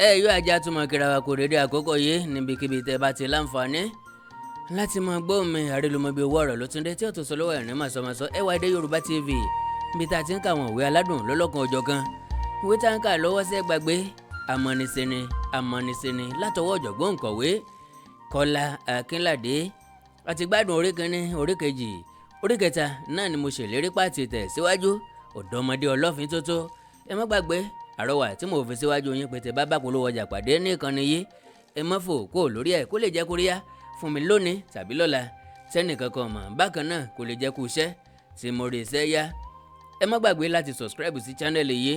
Ẹ yóò ajá túmọ̀ kíra wa kò dédé àkókò yìí níbikíbi tẹ́ bá ti láǹfààní láti máa gbọ́ mi. Àrèlùmọ̀bí owó ọ̀rọ̀ ló tún dé tí ó tún sọ lọ́wọ́ ẹ̀rín màsọ̀màsọ. Ẹwà èdè Yorùbá TV, níbi tá a ti ń ka àwọn ìwé aládùn lọ́lọ́kan ọjọ́ kan. Ìwé tá a ń kà lọ́wọ́ sẹ́ gbàgbé, Amọ̀nìṣeni Amọ̀nìṣeni, látọwọ́ ọ̀jọ̀gbọ́n òǹkọ̀wé Kọ́lá Akínládé. Àti gbádùn orí kínní, orí kejì, orí kẹta náà ni mo ṣèlérí pàtì tẹ̀ síwájú, Ọ̀dọ́mọdé Ọlọ́fin tó tó. Ẹ má gbàgbé àrọwà tí mo fi síwájú yín pété bá bá polówó ọjà pàdé ní ìkànnì yìí, ẹ má fò kó lórí ẹ, kó lè jẹ́ kóríyá fún mi lónìí tàbí lọ́la tẹ́nìkankan mọ̀. Bákan náà, kó lè jẹ́ kó iṣẹ́ tí mo rí iṣẹ́ yá. Ẹ má gbàgbé láti subscribe sí channel yìí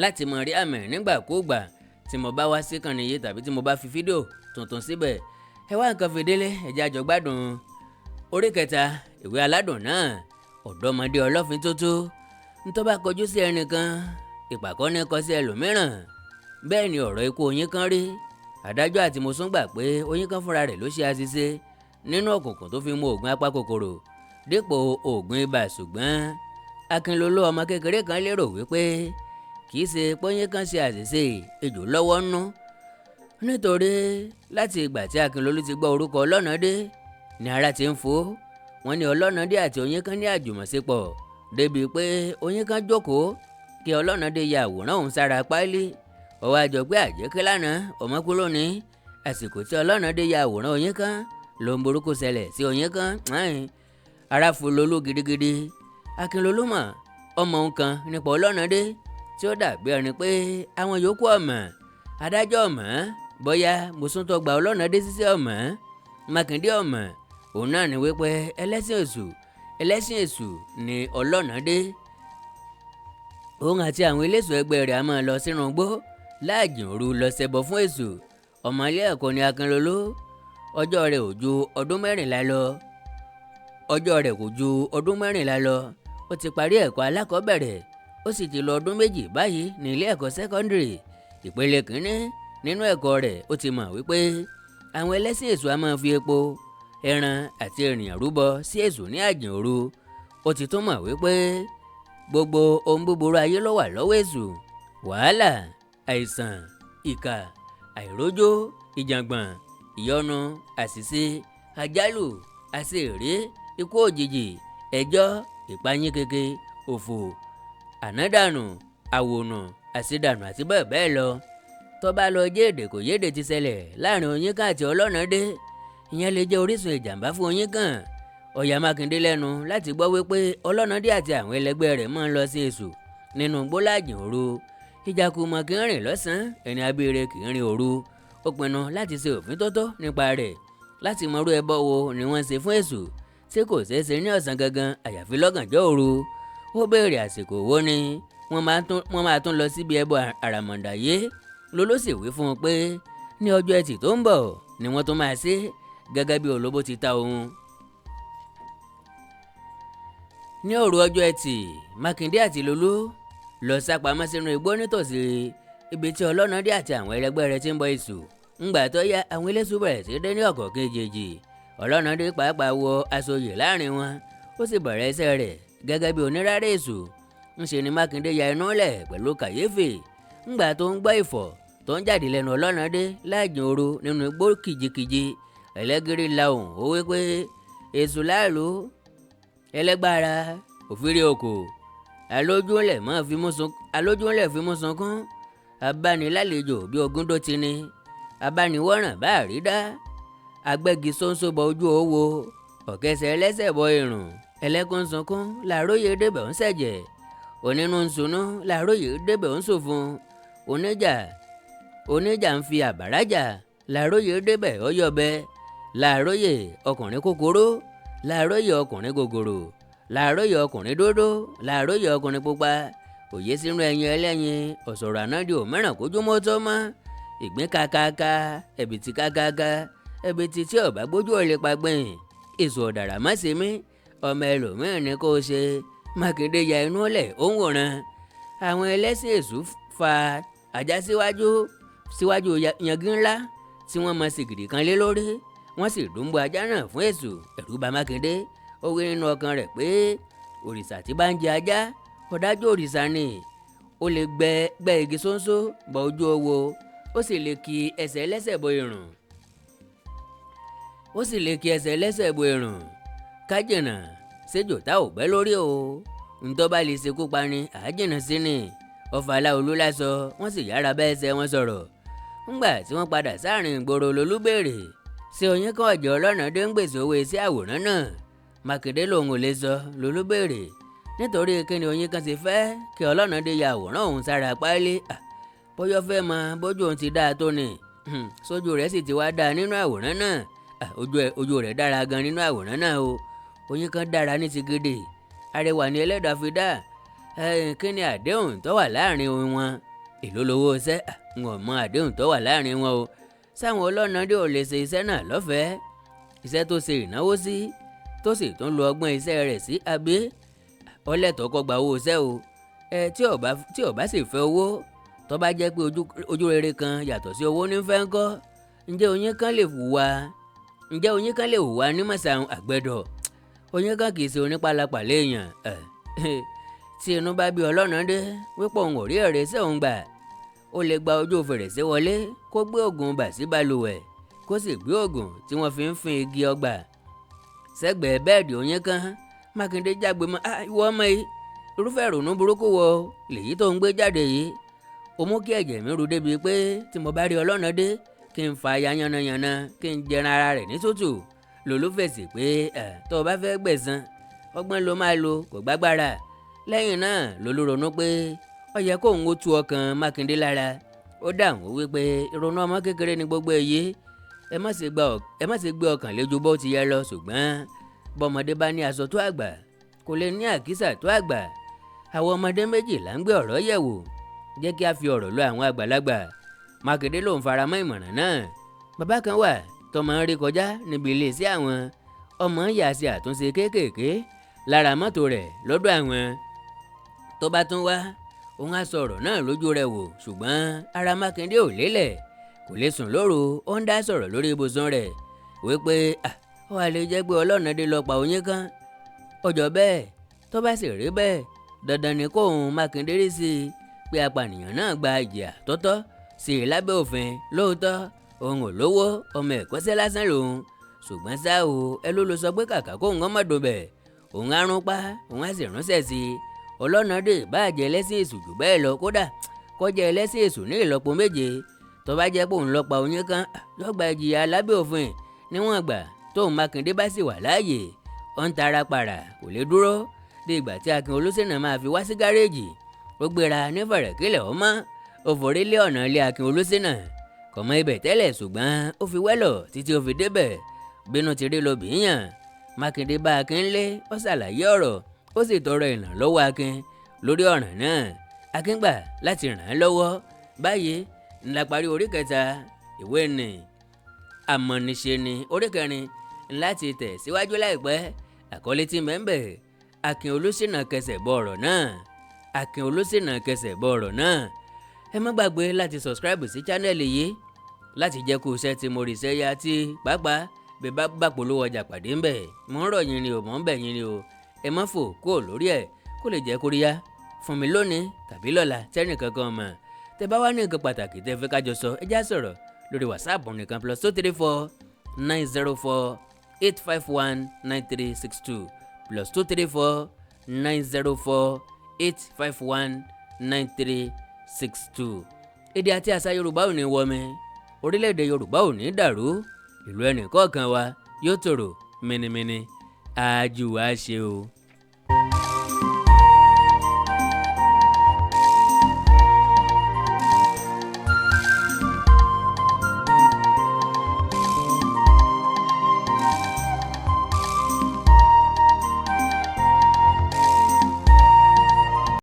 láti mọ̀ rí àmì nígbàkúùgbà tí mo bá wá sí ìkànnì yìí tàbí tí mo bá fi fídíò tuntun síbẹ̀. Ẹ wá nǹkan fìdílé, ẹ jẹ́ a jọ gbádùn orí kẹta ìwé aládùn náà, Ọ̀dọ́mọdé Ọlọ́fin tó tó. Ntọ́ bá kọjú sí ẹnìkan, ìpàkọ́ ní kọ sí ẹlòmíràn. Bẹ́ẹ̀ ni ọ̀rọ̀ ikú Oyinkan rí. Adájọ́ àti Mosún gbà pé Oyinkan fúnra rẹ̀ ló ṣe àṣìṣe nínú òkùnkùn tó fi mu oògùn apakòkòrò dípò oògùn ibà, ṣùgbọ́n Akínlolú, ọmọ kékeré kan, lérò wípé kì í ṣe pọ́yinkan ṣe àṣìṣe, ejò lọ́wọ́ nú, nítorí láti ìgbà tí Akínlolú ti gbọ́ orúkọ Ọlọ́nàdé ní ara ti ń fò. Wọ́n ní Ọlọ́nàdé àti Oyinkan ní àjùmọ̀ṣepọ̀ débi pé Oyinkan jókòó kí Ọlọ́nàdé ya àwòrán òun sára páálí. Ó wá jọ pé àjẹkẹ́ lánàá ọmọ kúrò ní àsìkò tí Ọlọ́nàdé ya àwòrán Oyinkan ló ń burúkú ṣẹlẹ̀ sí Oyinkan. Ara fu Lolú gidigidi. Akínlolú mọ̀ ọmọ nǹkan nípa Ọlọ́nàdé tí ó dàbí ẹni pé àwọn yòókù ọmọ. Adájọ́ ọmọ, bóyá Mosún tó gba Ọlọ́nàdé síṣẹ́ ọmọ, Mákindé ọmọ. Òun náà ni wípé ẹlẹ́sìn èṣù ni Ọlọ́nàdé. Òun àti àwọn eléṣù ẹgbẹ́ rẹ̀ á máa lọ sínú igbó láàjìn òru lọ ṣẹbọ fún èṣù. Ọmọ ilé ẹ̀kọ́ ni Akínlolú. Ọjọ́ rẹ̀ ò ju ọdún 14 lọ. Ọjọ́ rẹ̀ kò ju ọdún 14 lọ. Ó ti parí ẹ̀kọ́ alákọ̀ọ́bẹ̀rẹ̀, ó sì ti lò ọdún 2 báyìí ní ilé ẹ̀kọ́ sẹ́kọ́ndìrì, ìpele kínní. Nínú ẹ̀kọ́ rẹ̀, ó ti mọ̀ wípé àwọn ẹlẹ́sìn èṣù á máa fi epo, ẹran àti ènìyàn rúbọ sí èṣù ní àjìn òru. Ó ti tún mọ̀ wípé gbogbo ohun búburú ayé ló wà lọ́wọ́ èṣù: wàhálà, àìsàn, ìkà, àìrójú, ìjàngbọ̀n, ìyọnu, àṣìṣe, àjálù, àṣeèrè, ikú òjijì, ẹjọ́, ìpayín keke, òfò, ànádànù, àwònà, àṣedànù àti bẹ́ẹ̀ bẹ́ẹ̀ lọ. Tó bá lọ jẹ́ èdè kò yédè ti ṣẹlẹ̀ láàrin Oyinkan àti Ọlọ́nàdé, ìyẹn lè jẹ́ orísun ìjàmbá fún Oyinkan. Ó ya Mákindé lẹ́nu láti gbọ́ wípé Ọlọ́nàdé àti àwọn ẹlẹgbẹ́ rẹ̀ máa ń lọ sí èṣù nínú gbólàjìn òru. Ìjàkùmọ̀ kì í rìn lọ́sàn-án, ẹni abíire kì í rìn òru. Ó pinnu láti ṣe òfin tó tó nípa rẹ̀, láti mọrú ẹbọ wo ni wọ́n ń ṣe fún èṣù tí kò ṣeé ṣe ní ọ̀sán gangan, àyàfi lọ́gànjọ́ òru. Ó béèrè àsìkò wo ni wọ́n máa tún lọ síbi ẹbọ àràmọ̀ǹdà yìí. Lolú sì wí fún un pé ní ọjọ́ Ẹtì tó ń bọ̀ ni wọ́n tún máa ṣe, gẹ́gẹ́ bí olóbó ti ta òun. Ní òru ọjọ́ Ẹtì, Mákindé àti Lolú lọ sápamọ́ sínú igbó nítòsí ibi tí Ọlọ́nàdé àti àwọn ẹlẹgbẹ́ rẹ̀ ti ń bọ èṣù. Ńgbà tó yá, àwọn eléṣù bẹ̀rẹ̀ sí dé ní ọ̀kọ̀ọ̀kan èjèèjì. Ọlọ́nàdé pàápàá wọ aṣọ oyè láàrin wọn, ó sì bẹ̀rẹ̀ iṣẹ́ rẹ̀ gẹ́gẹ́ bí onírárẹ̀ èṣù. Ńṣe ni Mákindé ya inú lẹ̀ pẹ̀lú kàyéfì ńgbà tó ń gbọ́ ìfọ̀ tó ń jáde lẹ́nu Ọlọ́nàdé láàjìn òru nínú igbó kìjikìji. Ẹlẹ́gìrì lahùn, ó wí pé, "Èṣù láàlú, ẹlẹ́gbára òfìrí òkò, alójúlẹ̀ fi mú sunkún, abánilálejò bí ogúndó ti ní, abániwọ́ràn bá àrídá, agbẹ́gi ṣóńṣó bọ ojú owó, ọ̀kẹ́sẹ̀ ẹlẹ́sẹ̀ bọ ìrùn, ẹlẹ́kùn sunkún làróyè débẹ̀ ń ṣẹ̀jẹ̀, onínú ń sunú làróyè débẹ̀ ń ṣòfun, oníjà oníjà ń fi àbàrá jà làróyè débẹ̀ ó yọ̀bẹ, làróyè ọkùnrin kúkúrú, làróyè ọkùnrin gògòrò, làróyè ọkùnrin dúdú, làróyè ọkùnrin pupa, òye sínú ẹyin ẹlẹ́yin, ọ̀sọ̀rọ̀ ànádì òmíràn kójúmọ́ tó mọ́, ìgbín kakaka, ẹ̀bìtì kakaka, ẹ̀bìtì tí ọ̀bá gbójú ò lè pagbìn, èso ọ̀dàrà má ṣe mí, ọmọ ẹlòmíràn ni kò ṣe." Mákindé ya inú lẹ̀, ó ń wòran. Àwọn ẹlẹ́sìn èṣù fa ajá síwájú síwájú yangi ńlá tí wọ́n mọ sìgìdì kan lé lórí, wọ́n sì dùnbọ̀ ajá náà fún èṣù. Ẹ̀rù bà Mákindé. Ó wí nínú ọkàn rẹ̀ pé òrìṣà tí bá ń jẹ ajá, ọ̀dájú òrìṣà ni. Ó lè gbẹ́ gbẹ́ igi ṣóńṣó bọ ojú owó, ó sì lè ki ẹsẹ̀ ẹlẹ́sẹ̀ bọ irùn, ó sì lè ki ẹsẹ̀ ẹlẹ́sẹ̀ bọ irùn. Ká jìnnà séjò tá ò gbẹ́ lórí o. Ntọ́ bá lè ṣekú pani, àájìnà sí ni. Ọfà aláolú lásọ, wọ́n sì yára bá ẹsẹ̀ wọn sọ̀rọ̀. Ńgbà tí wọ́n padà sáàrin ìgboro, Lolú béèrè ṣé oyin kan ọ̀jọ̀ ọlọ́nà dé ń gbèsè owó sí àwòrán náà. Mákindé lòun ò lè sọ. Lolú béèrè nítorí kíni oyin kan ṣe fẹ́ kí Ọlọ́nàdé ya àwòrán òun sára páálí. Bóyá fẹ́ mọ bójú òun ti dáa tó ni. Sójú rẹ̀ sì ti wá dáa nínú àwòrán náà. Ojú rẹ̀ dára gan nínú àwòrán náà o. Oyin kan dára ní ti gidi, arẹwà ni ẹlẹ́dàá fi dá. Kí ni àdéhùn tó wà láàrin wọn? Èló lowó iṣẹ́? N ò mọ àdéhùn tó wà láàrin wọn o. Sáwọn Ọlọ́nàdé ò lè ṣe iṣẹ́ náà lọ́fẹ̀ẹ́? Iṣẹ́ tó ṣe ìnáwó sí, tó sì tún lo ọgbọ́n iṣẹ́ rẹ̀ sí, àbí ọlẹ́tọ̀ọ́ kó gba owó iṣẹ́ o? Ẹ tí ó bá sì fẹ́ owó, tó bá jẹ́ pé ojú rere kan yàtọ̀ sí owó ní fẹ́ ńkọ́? Ǹjẹ́ oyin kan lè hùwà ní mọ̀sán àgbẹ̀dọ̀? Oyin kan kì í ṣe onípalapàlẹ̀ èèyàn. Tí inú bá bí Ọlọ́nàdé wípé òun ò rí èrè sí òun gbà, ó lè gba ojú fèrèsé wọlé, kó gbé oògùn bà sí balùwẹ̀, kó sì gbé oògùn tí wọ́n fi ń fin igi ọgbà sẹ́gbẹ̀ẹ́ bẹ́ẹ̀dì oyin kan. Mákindé jágbe mọ́, "Ìwọ ọmọ yìí, irúfẹ́ ìrònú burúkú wo lèyí tó ń gbé jáde yìí? Ó mú kí ẹ̀jẹ̀ mi ru débi pé tí mo bá rí Ọlọ́nàdé, kí n fa ya yánnayànna, kí n jẹran ara rẹ̀ ní tútù." Lòlú fèsì pé ẹ̀ tó o bá fẹ́ gbẹ̀san, ọgbọ́n ló máa lo, kò gbágbára. Lẹ́yìn náà Lòlú ronú pé ó yẹ kóun ó tu ọkàn Mákindé lára. Ó dáhùn wípé ìrònú ọmọ kékeré ni gbogbo èyí, ẹ má ṣe gbé ọkàn lójú bó ti yẹ lọ. Ṣùgbọ́n bọ́mọdé bá ní aṣọ tó àgbà, kò lè ní àkísà tó àgbà. Àwọn ọmọdé méjì là ń gbé ọ̀rọ̀ yẹ̀ wò, jẹ́ kí a fi ọ̀rọ̀ lọ àwọn àgbàlagbà. Mákindé lòun faramọ́ ìmọ̀ràn náà. Bàbá kan wà tó máa ń rí kọjá níbi iléeṣẹ́ àwọn ọmọ ń yà ṣe àtúnṣe kéékèèké lára mọ́tò rẹ̀ lọ́dọ̀ àwọn. Tó bá tún wá, òun á sọ ọ̀rọ̀ náà lójú rẹ̀ wò. Ṣùgbọ́n ara Mákindé ò lélẹ̀, kò lè sùn lóru. Ó ń dá sọ̀rọ̀ lórí ibùsùn rẹ̀ wípé ó wà lè jẹ́ pé Ọlọ́nàdé lọ pa oyin kan. Ọjọ́ bẹ́ẹ̀, tó bá sì rí bẹ́ẹ̀, dandan ni kóun Mákindé rí sí i pé apànìyàn náà gba ìjìyà tọ́tọ́ sí i lábẹ́ òfin. Lóòótọ́ òun ò lówó, ọmọ ẹ̀kọ́ṣẹ́ lásán lòun, ṣùgbọ́n ṣá o, ẹ ló lọ sọ pé kàkà kóun ọmọ dùn òun á rún pa, òun á sì ránṣẹ́ sí i. Ọlọ́nàdé bá jẹ́ ẹlẹ́sìn èṣù jù bẹ́ẹ̀ lọ, kódà kó jẹ́ ẹlẹ́sìn èṣù ní ìlọ́po méje, tó bá jẹ́ pé òun lọ pa oyin kan, yóò gba ìjìyà lábẹ́ òfin níwọ̀n ìgbà tóun Mákindé bá sì wà láàyè. Ó ń tara para, kò lè dúró di ìgbà tí Akin Olúṣènà máa fi wá sí gáréèjì. Ó gbéra ní fẹ̀rẹ̀kílẹ̀, ó mọ́ ó forí lé ọ̀nà ilé Akin Olúṣènà. Kò mọ ibẹ̀ tẹ́lẹ̀, ṣùgbọ́n ó fi wẹ́lọ̀ títí ó fi débẹ̀. Bínú ti rí lobì yàn. Mákindé bá Akin lé, ó ṣàlàyé ọ̀rọ̀, ó sì tọrọ ìrànlọ́wọ́ Akin lórí ọ̀ràn náà. Akin gbà láti ràn án lọ́wọ́. Báyìí ńlá parí orí kẹta ìwé nì Àmọ̀nìṣe ni. Orí kẹrin láti tẹ̀ síwájú láìpẹ́. Àkọlé tí mẹ́ńbẹ̀: Akin Olúṣìnà kẹsẹ̀ bọ ọ̀rọ̀ náà. Akin Olúṣìnà kẹsẹ̀ bọ ọ̀rọ̀ náà. Ẹ má gbàgbé láti subscribe sí channel yìí láti jẹ́ kó iṣẹ́ tí mo rí iṣẹ́ yá tí pàápàá bí bá bá polówó ọjà pàdé ń bẹ̀. Mò ń rọ̀ yín ni o, mò ń bẹ̀ yín ni o, ẹ má fò kúrò lórí ẹ̀, kó lè jẹ́ kóríyá fún mi lónìí tàbí lọ́la tẹ́nì kankan mọ̀. Tẹ́ bá wá ní nǹkan pàtàkì tẹ́ fẹ́ kájọ sọ, ẹ já sọ̀rọ̀ lórí WhatsApp nìkan: +234 904 851 9362, +234 904 851 9362. Èdè àti àṣà Yorùbá ò ní wọmi, orílẹ̀-èdè Yorùbá ò ní dàrú, ìlú ẹnì kọ̀ọ̀kan wa yóò tòrò mìnìmìnì. Àjùwà ṣe o.